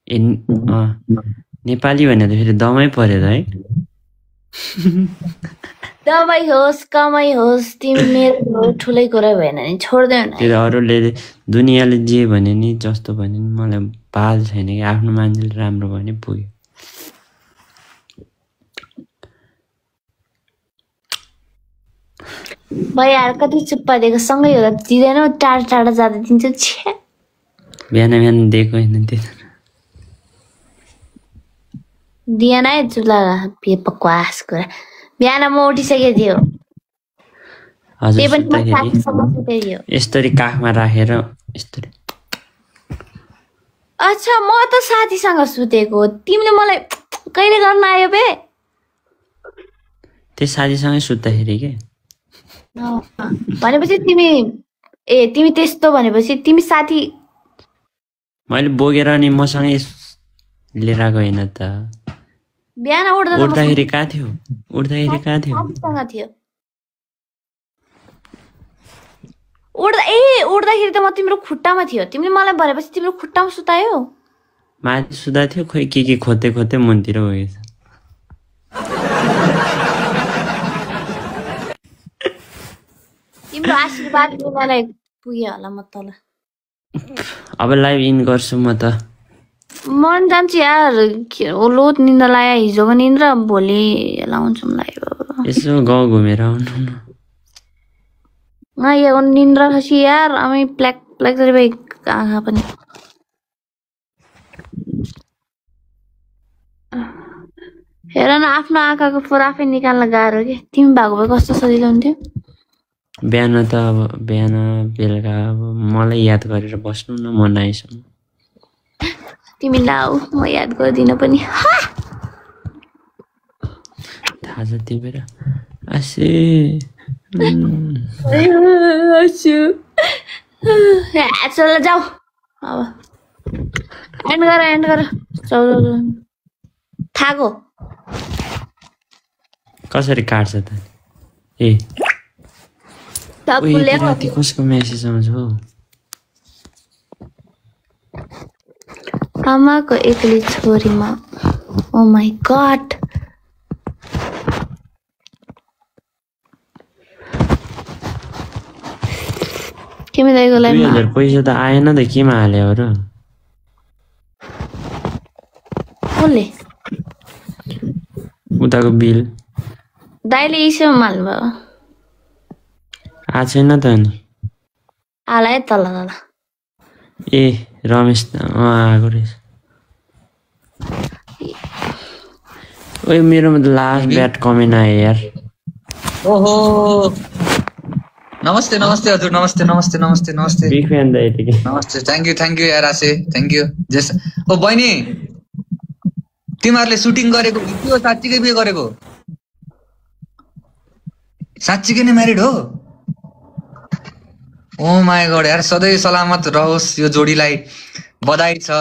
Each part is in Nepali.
नेपाली भने त फेरि दमै पर्यो है दबाई होस् कमाई होस् तिमी मेरो ठुलै कुरा भएन नि छोड्दैन त्यो अरूले दुनियाँले जे भने नि जस्तो भने नि मलाई बाल छैन कि आफ्नो मान्छेले राम्रो भने पुग्यो भइहाल कति चुप्पा दिएको सँगै होला दिँदैन टाढा टाढा जाँदा दिन्छु छ्या बिहान बिहान दिएको होइन त्यो दिएन है चुला बकवास कुरा बिहान म उठिसकेको थियो यस्तरी काखमा राखेर यस्तरी अच्छा म त साथीसँग सुतेको तिमीले मलाई कहिले गर्न आयो बे त्यो साथीसँगै सुत्दाखेरि के भनेपछि तिमी तिमी त्यस्तो भनेपछि तिमी साथी मैले बोकेर अनि मसँगै लिएर आएको होइन त बिहान उठ्दाखेरि कहाँ थियो उठ्दाखेरि त म तिम्रो खुट्टामा थियो तिमीले मलाई भनेपछि तिम्रो खुट्टामा सुतायो माथि सुता थियो खोइ के खोज्दै खोज्दै मुनतिर गएछ तिम्रो आशीर्वाद लिनलाई पुग्यो होला म तल अब लाइभ इन गर्छु म त मन जान्छु यार लोत निन्द्रा लायो हिजोको निन्द्रा भोलि लाउँछु लाइभ यसो गाउँ घुमेर आउनु यहाँ निन्द्रा खसी यार आमै प्ल्याक प्ल्याक भाइ आँखा पनि हेर न आफ्नो आँखाको फोहोर आफै निकाल्न गाह्रो के तिमी भएको भए कस्तो सजिलो हुन्थ्यो बिहान त अब बिहान बेलुका अब मलाई याद गरेर बस्नु न म नआइसम्म तिमी लाऊ म याद गर्दिन पनि थाहा छ तिमीलाई आसे चल जाऊ अब एन्ड गर थाको कसरी काट्छ त राति कसको मेसेज आउँछ हौ आमाको एक्लै छोरीमा ओ माई गॉड केमा दाइको लाइफमा 2000 पैसा त आएन त केमा हाल्यो र कसले उताको बिल दाइले इसेमा हाल्नु भयो आएको छैन त अनि आला है तल ए रमेश आएको रहेछ ओए मेरोमा त लास्ट ब्याट कमेन्ट आयो यार ओहो नमस्ते हजुर नमस्ते बिग फ्यान दाइ नमस्ते थ्याङ्क यू यार आसे थ्याङ्क यू जस ओ बहिनी तिमीहरूले सुटिङ गरेको के हो साँच्चीकै बिहे गरेको साँच्चीकै नै म्यारिड हो ओ माय गॉड यार सधैँ सलामत रहोस् यो जोडीलाई बधाई छ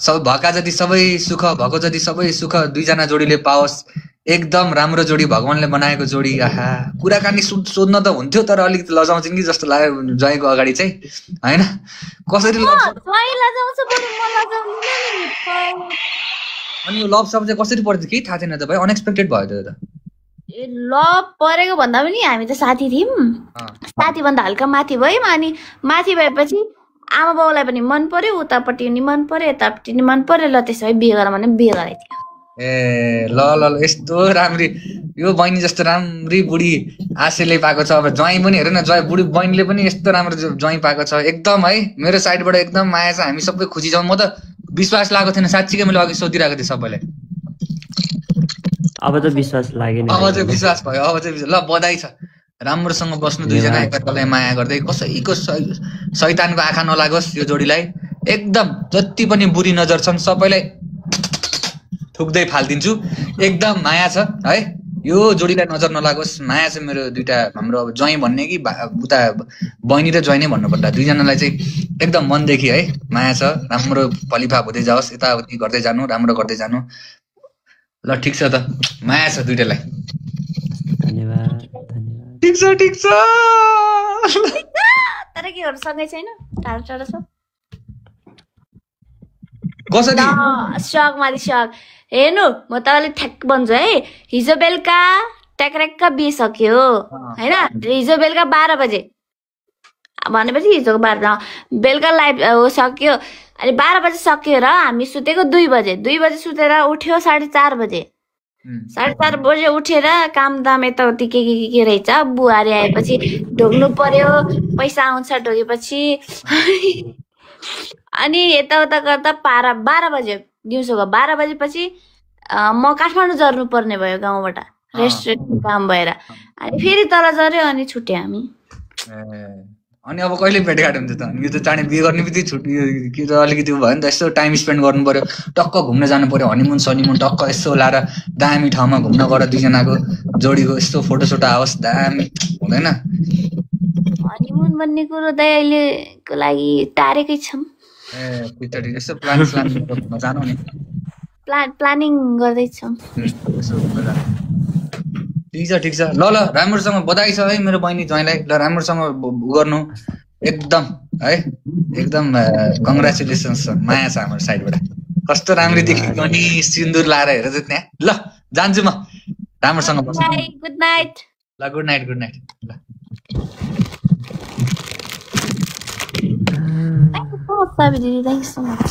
सब भएका जति सबै सुख भएको जति सबै सुख दुईजना जोडीले पाओस् एकदम राम्रो जोडी भगवानले बनाएको जोडी आहा कुराकानी सोध्न त हुन्थ्यो तर अलिकति लजाउँछन् कि जस्तो लाग्यो ज्वाइँको अगाडि चाहिँ हैन कसरी अनि यो लभ सब चाहिँ कसरी पर्थ्यो केही थाहा छैन त भाइ अनएक्सपेक्टेड भयो त लभ परेको भन्दा पनि हामी त साथी थियौँ साथी भन्दा हल्का माथि भयौँ अनि माथि भएपछि आमा बाउलाई पनि मन पर्यो उतापट्टि नि मन पर्यो यतापट्टि नि मन पर्यो ल त्यसो भए बिहे गर भने बिहे गराइदियो ए ल यस्तो राम्री यो बहिनी जस्तो राम्री बुढी आशेले पाएको छ अब ज्वाइँ पनि हेर न ज्वाइँ बुढी बहिनीले पनि यस्तो राम्रो ज्वाइँ पाएको छ एकदम है मेरो साइडबाट एकदम माया छ हामी सबै खुसी छौँ म त विश्वास लागेको थिएन साँच्चीकै मैले अघि सोधिरहेको थिएँ सबैलाई अब त विश्वास लाग्यो नि अब चाहिँ विश्वास भयो अब चाहिँ ल बधाई छ राम्रोसँग बस्नु दुईजना एकअर्कालाई माया गर्दै कसैको शैतानको आँखा नलागोस् यो जोडीलाई एकदम जति पनि बुरी नजर छन् सबैलाई थुक्दै फालिदिन्छु एकदम माया छ है यो जोडीलाई नजर नलागोस् माया छ मेरो दुईटा हाम्रो अब ज्वाइँ भन्ने कि उता बहिनी र ज्वाइँ नै भन्नुपर्दा दुईजनालाई चाहिँ एकदम मनदेखि है माया छ राम्रो फलिफाप हुँदै जाओस् यताउति गर्दै जानु राम्रो गर्दै जानु ल ठिक छ त माया छ दुईटालाई धन्यवाद ठिक छ तर के गर्नु सँगै छैन टाढो टाढो छ कसरी सक माथि सक हेर्नु म तपाईँले ठ्याक्क भन्छु है हिजो बेलुका ट्याक्र्याक्क बिसक्यो होइन हिजो बेलुका 12 बजे भनेपछि हिजोको 12 बेलुका लाइभ सक्यो अनि 12 बजे सक्यो र हामी सुतेको 2 बजे सुतेर उठ्यो 4:30 बजे 4:30 बजे उठेर काम दाम यताउति के रहेछ बुहारी आएपछि ढोग्नु पर्यो पैसा आउँछ ढोगेपछि अनि यताउता गर्दा 12 बजे दिउँसोको 12 बजेपछि म काठमाडौँ झर्नु पर्ने भयो गाउँबाट रेस्टुरेन्ट काम भएर अनि फेरि तल झर्यो अनि छुट्यो हामी अनि अब कहिले भेटघाट हुन्छ त यो त चाँडै बिहे गर्ने बित्तिकै छुट्टी कि त अलिकति भयो नि त यस्तो टाइम स्पेन्ड गर्नु पर्यो टक्क घुम्न जानु पर्यो हनीमुन सनीमुन टक्क यसो लाएर दामी ठाउँमा घुम्न गएर दुईजनाको जोडीको यस्तो फोटोसोटो आओस् दामी हुँदैन हनीमुन भन्ने कुरो त अहिलेको लागि टारेकै छौँ यसो प्लान जानु नि प्लानिङ गर्दैछौँ ठिक छ ल राम्रोसँग बधाई छ है मेरो बहिनी ज्वाइँलाई ल राम्रोसँग गर्नु एकदम है एकदम कङ्ग्रेचुलेसन्स छ माया छ हाम्रो साइडबाट कस्तो राम्रो देखेको नि सिन्दुर लाएर हेर त त्यहाँ ल जान्छु म राम्रोसँग बस्नु गुड नाइट ल गुड नाइट ल थ्याङ्क सो मच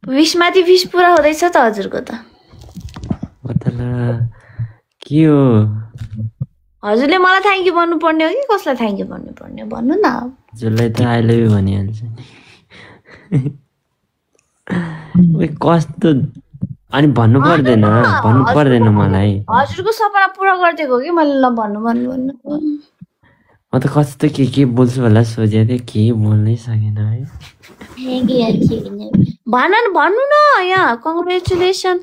विशमाथि विश पुरा हुँदैछ त हजुरको त के हो हजुरले मलाई थ्याङ्क यू भन्नु पर्ने हो कि कसलाई थ्याङ्क यू भन्नु पर्ने भन्नु न हजुरलाई त आई लभ यु भनिहाल्छ नि कस्तो अनि भन्नु पर्दैन मलाई हजुरको सपना पुरा गरिदिएको कि मैले ल भन्नु म त कस्तो के बोल्छु होला सोचेको थिएँ केही बोल्नै सकेन है भन्नु न यहाँ कङ्ग्रेचुलेसन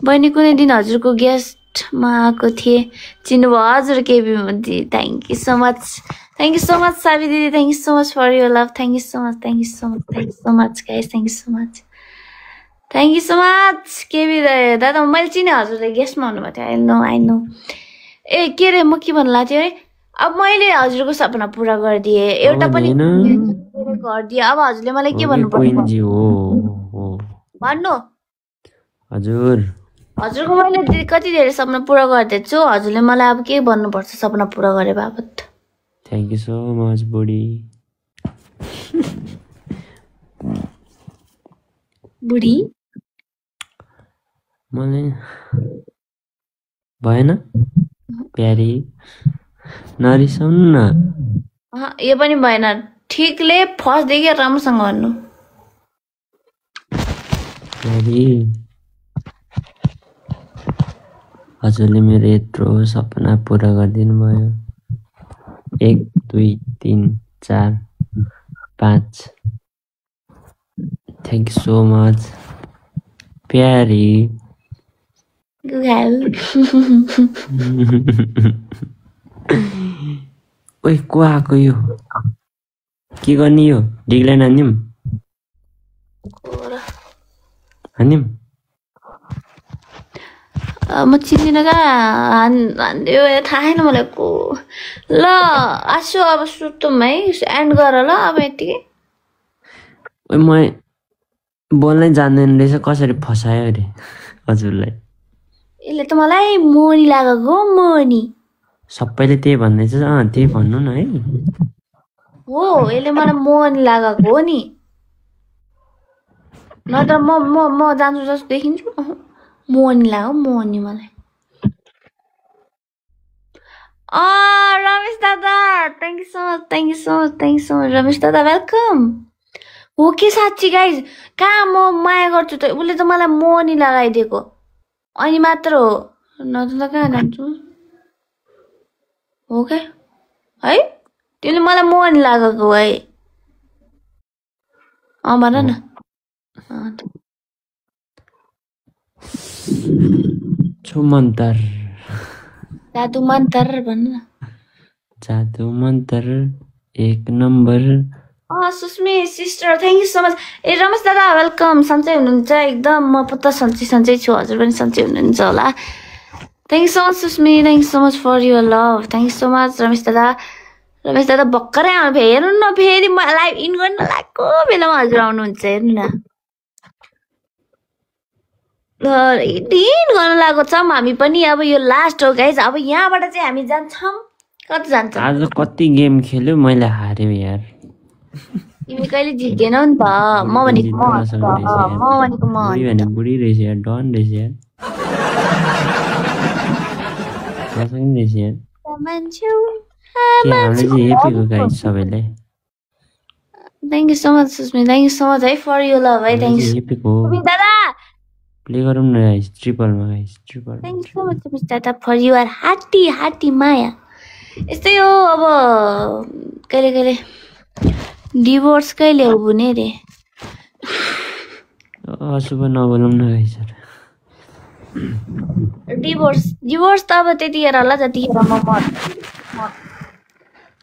बहिनी कुनै दिन हजुरको गेस्टमा आएको थिएँ चिन्नुभयो हजुर केबी दिदी थ्याङ्क यू सो मच साबी दिदी thank you so much for your love thank you so much guys thank you so much KB दादा मैले चिने हजुरले गेस्टमा हुनुभएको थियो आई नो ए के अरे म के भन्नु लाग्थ्यो है अब मैले हजुरको सपना पुरा गरिदिएँ एउटा पनि गरिदिएँ अब हजुरले मलाई के भन्नु पर्छ भन्नु हजुरको मैले कति धेरै सपना पुरा गरिदिएको छु हजुरले मलाई अब के भन्नुपर्छ सपना पुरा गरे बापत थ्याङ्क यू सो मच बुढी मलाई भएन प्यारी नरिसाउनु न यो पनि भएन ठिकले फर्स्टदेखि राम्रोसँग भन्नु प्यारी हजुरले मेरो यत्रो सपना पुरा गरिदिनु भयो 1 2 3 4 5 थ्याङ्क यू सो मच प्यारी ओइ को आएको यो के गर्ने यो डिग्लाइन हान्यौँ म चिन्दिनँ कहाँ हान्दियो थाहा छैन मलाई को ल आसो अब सुत्तौँ है एन्ड गर ल अब यतिकै म बोल्नै जान्दैन रहेछ कसरी फसायो अरे हजुरलाई यसले त मलाई मोनी लागेको मोनी सबैले त्यही भन्दैछ त्यही भन्नु न है हो यसले मलाई मोनी लागेको हो नि नत्र म जान्छु जस्तो देखिन्छु मोनी लाग्यो मोनी मलाई रमेश दादा thank you so much Ramesh दादा वेलकम हो के साँच्ची गाइज कहाँ म माया गर्छु त उसले त मलाई मोनी लगाइदिएको अनि मात्र हो नत्र त कहाँ जान्छु हो क्या है त्यसले मलाई मोनी लागेको है भन न मन्तर जादु मन्तर भन्नु न जादु मन्तर 1 number Susmi sister thank you so much ए रमेश दादा वेलकम सन्चै हुनुहुन्छ एकदम म त सन्चै छु हजुर पनि सन्चै हुनुहुन्छ होला thank you so much Susmi thank you so much for your love thank you so much Ramesh दादा रमेश दादा भर्खरै आउनु फेरि हेर्नु न फेरि लाइभ इन गर्न लागेको बेलामा हजुर आउनुहुन्छ हेर्नु न इन गर्न लागेको छौँ हामी पनि अब यो लास्ट हो गाइज अब यहाँबाट चाहिँ हामी जान्छौँ कता जान्छ आज कति गेम खेल्यो मैले हार्यो यार तिमी कहिले जित्दैनौ नि त म भनेको म बुढी रहेछ यार डन रहेछ यार रहेछ यार हामीले चाहिँ हेपेको गाइज सबैलाई thank you so much Susmi thank you so much है फर यु लभ है थ्याङ्क यू हेपेको दादा प्ले गरौँ न गाइज ट्रिपलमा guys triple thank you so much Susmi दादा फर युआर हाटी हाटी माया यस्तै हो अब कहिले कहिले डिभोर्स कहिले हो हुने रे अशुभ नबोलौँ न गाइज डिभोर्स डिभोर्स त अब त्यतिखेर होला जतिखेर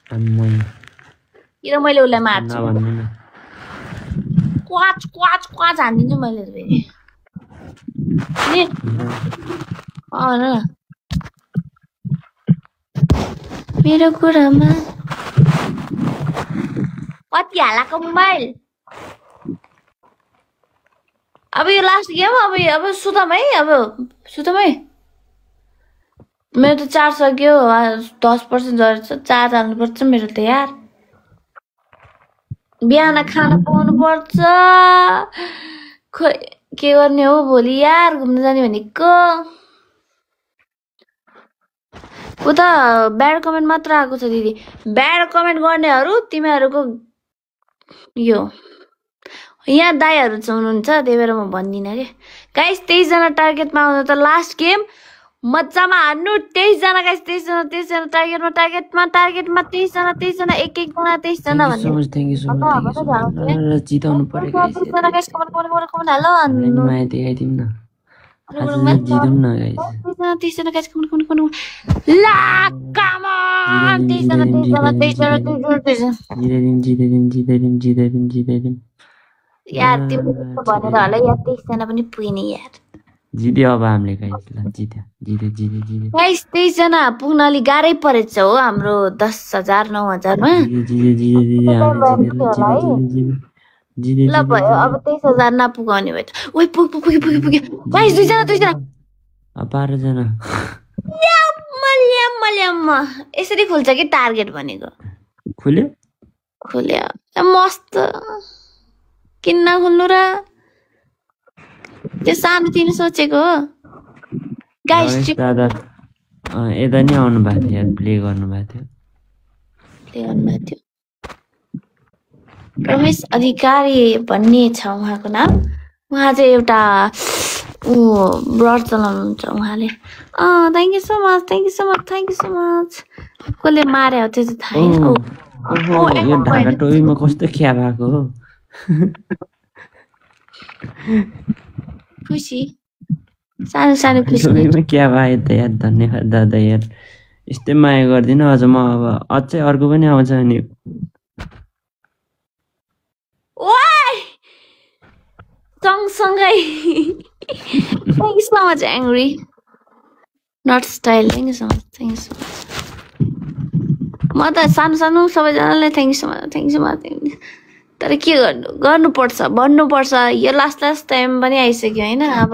म मैले उसलाई मार्छु क्वाच क्वाच क्वाच हानिदिन्छु मैले फेरि मेरो कुरामा कति हालाको मोबाइल अब यो लास्ट गेम अब सुतम है अब सुतम है मेरो त 4 सक्यो 10% झरेछ 4 हाल्नुपर्छ मेरो त यार बिहान खाना पाउनु पर्छ खोइ के गर्ने हो भोलि यार घुम्न जाने भनेको उता ब्याड कमेन्ट मात्र आएको छ दिदी ब्याड कमेन्ट गर्नेहरू तिमीहरूको यो यहाँ दाइहरू चाहिँ हुनुहुन्छ त्यही भएर म भन्दिनँ के गाइस 23 जना टार्गेटमा आउनु त लास्ट गेम मजामा हान्नु 23 जना गाइस 23 जना टार्गेटमा 23 जना एक जना 23 जना भन्ने थ्यांक यू सो मच जिताउनु पर्यो गाइस कमेन्ट हालो हान्नु माया देखाइदिउँ न आज जितौँ न गाइस 23 जना गाइस कमेन्ट ला कम अन 23 जना जिताइदिउँ यार तिम्रो भनेर होला यार 23 जना पनि पुग्ने यार जित्यो अब हामीले गाइस ल जित्यो गाइस 23 जना पुग्न अलि गाह्रै परेछ हो हाम्रो 10,000 9,000 मा ल भयो अब 23,000 नपुगाउने भयो ओइ पुग्यो गाइस 2 जना 12 जना मल्याम यसरी खुल्छ कि टार्गेट भनेको खुल्यो मस्त किन नखुल्नु र त्यो सानो तिमी सोचेको हो गाइस दादा यता नि आउनु भएको थियो यार प्ले गर्नु भएको थियो रमेश अधिकारी भन्ने छ उहाँको नाम उहाँ चाहिँ एउटा ब्लड चलाउनुहुन्छ उहाँले थ्याङ्क यू सो मच कसले मारे हो त्यो चाहिँ थाहा छैन यो ढाका टोपीमा कस्तो ख्या भएको हो खुसी सानो खुसी क्या भयो त यार धन्यवाद दादा यार यस्तै माया गर्दिन अझ म अब अझै अर्को पनि आउँछ नि सँगसँगै thank you so much angry not style thank you so much म त सानो सबैजनालाई थ्याङ्क यू सो मच तर के गर्नुपर्छ भन्नुपर्छ यो लास्ट टाइम पनि आइसक्यो होइन अब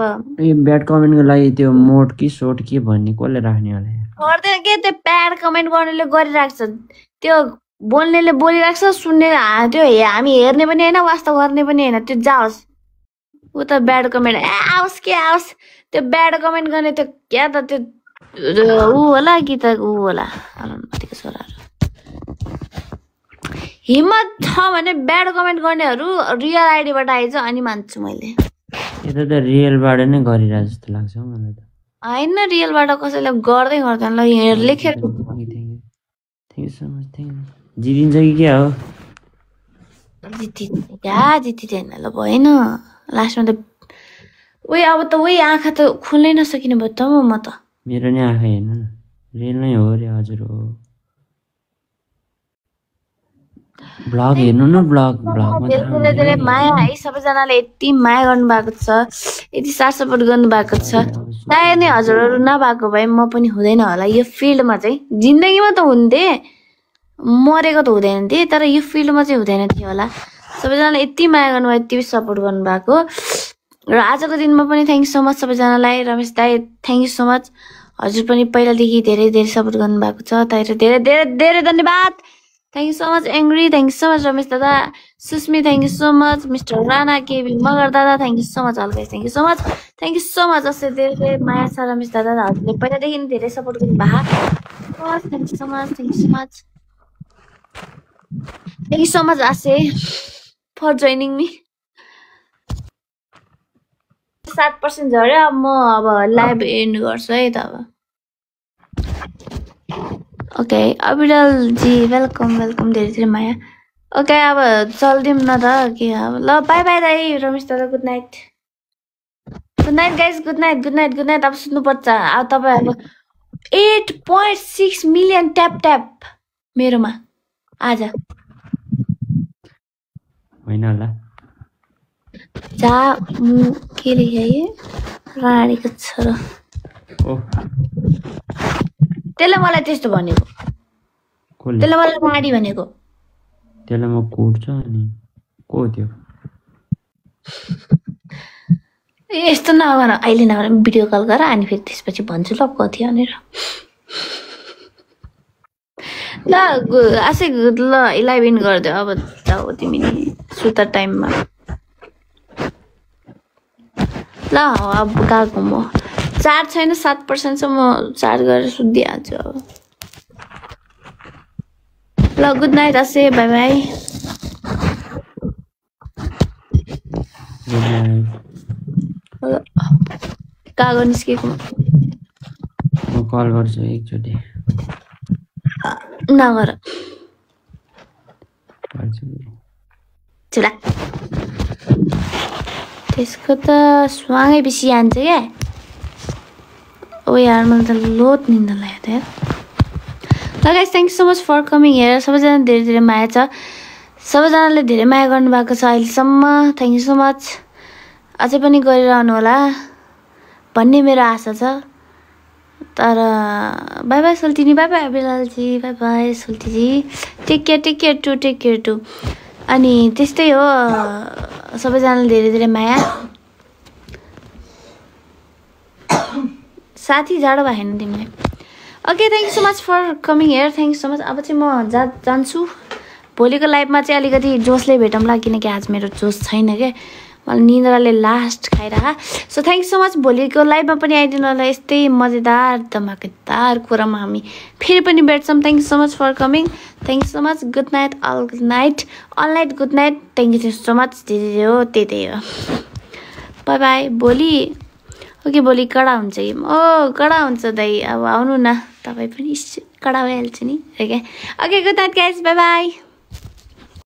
ब्याड कमेन्टको लागि त्यो मोड कि सोट के भन्ने कसले राख्ने होला गर्दैन के त्यो ब्याड कमेन्ट गर्नेले गरिराख्छ त्यो बोल्नेले बोलिराख्छ सुन्ने त्यो हामी हेर्ने पनि होइन वास्ता गर्ने पनि होइन त्यो जाओस् ऊ त ब्याड कमेन्ट आओस् त्यो ब्याड कमेन्ट गर्ने त्यो क्या त त्यो ऊ होला कि त ऊ होला छोराहरू हिम्मत छ भने ब्याड कमेन्ट गर्नेहरू रियल आइडीबाट आइज अनि मान्छु मैले यता त रियलबाट नै गरिरहेको जस्तो लाग्छ मलाई त होइन रियलबाट कसैले गर्दैन ल यहाँ लेखेर जितिन्छ कि क्या हो जितिँदैन ल भएन लास्टमा त अब त आँखा त खोल्नै नसकिने भयो त म त मेरो नि आँखा हेर्नु न रियल नै हो रे हजुर हो ब्लग हेर्नु न धेरै माया है सबैजनाले यति माया गर्नु भएको छ यति साथ सपोर्ट गर्नु भएको छ सायद नै हजुरहरू नभएको भए म पनि हुँदैन होला यो फिल्डमा चाहिँ जिन्दगीमा त हुन्थे मरेको त हुँदैन थिए तर यो फिल्डमा चाहिँ हुँदैन थियो होला सबैजनाले यति माया गर्नुभयो यति सपोर्ट गर्नुभएको र आजको दिनमा पनि थ्याङ्क यू सो मच सबैजनालाई रमेश दाई थ्याङ्क यू सो मच हजुर पनि पहिलादेखि धेरै धेरै सपोर्ट गर्नुभएको छ धेरै धेरै धेरै धेरै धन्यवाद thank you so much angry thank you so much Ramesh दादा Susmi thank you so much mister Rana KB Magar दादा थ्याङ्क यू सो मच अलगै थ्याङ्क यू सो मच अझै धेरै धेरै माया छ रमेश दादा हजुरले पहिलादेखि धेरै सपोर्ट गर्नुभएको थ्याङ्क यू सो मच आसे फर जोइनिङ मी 7% झर्यो अब म अब लाइभ एन्ड गर्छु है त अब ओके अविरल जी वेलकम धेरै धेरै माया ओके अब चल्दिउँ न त के अब ल बाई बाई दाइ रमेश दादा good night guys good night अब सुत्नुपर्छ अब तपाईँ अब 8.6 मिलियन ट्याप मेरोमा आज होइन होला जा के लेख्या राणीको छोरो त्यसले मलाई त्यस्तो भनेको त्यसले मलाई राणी भनेको त्यसलाई म कुट्छ अनि को थियो यस्तो नभन अहिले नभन भिडियो कल गर अनि फेरि त्यसपछि भन्छु ल को थियो भनेर ल आशै ल 11 गरिदियो अब जाऊ तिमी सुत टाइममा ल अब गएको म चार्ज छैन 7% छ म चार्ज गरेर सुत्दिहाल्छु अब ल गुड नाइट आसे बाई बाई कागो निस्केको म कल गर्छु एकचोटि नगर चला त्यसको त स्वाङै बेसी हान्छ क्या ओ यार मलाई त लोत निन्दा लाग्यो त ल guys thank you so much for coming here सबैजना धेरै धेरै माया छ सबैजनाले धेरै माया गर्नुभएको छ अहिलेसम्म थ्याङ्क यू सो मच अझै पनि गरिरहनु होला भन्ने मेरो आशा छ तर बाई बाई सोल्टिनी बाई बाई बिलालजी बाई बाई सोल्टीजी टेक केयर टु अनि त्यस्तै हो सबैजनाले धेरै धेरै माया साथी जाडो भएन तिमीले okay thank you so much for coming here thank you so much अब चाहिँ म जान्छु भोलिको लाइभमा चाहिँ अलिकति जोसले भेटौँला किनकि आज मेरो जोस छैन क्या मलाई निन्द्राले लास्ट खाइरह so thank you so much भोलिको लाइभमा पनि आइदिनु होला यस्तै मजेदार धमाकेदार कुरामा हामी फेरि पनि भेट्छौँ thank you so much for coming thank you so much good night all night good night thank you so much जे हो त्यही हो बाई बाई भोलि ओके भोलि कडा हुन्छ कि कडा हुन्छ दाइ अब आउनु न तपाईँ पनि कडा भइहाल्छ नि okay good night guys by by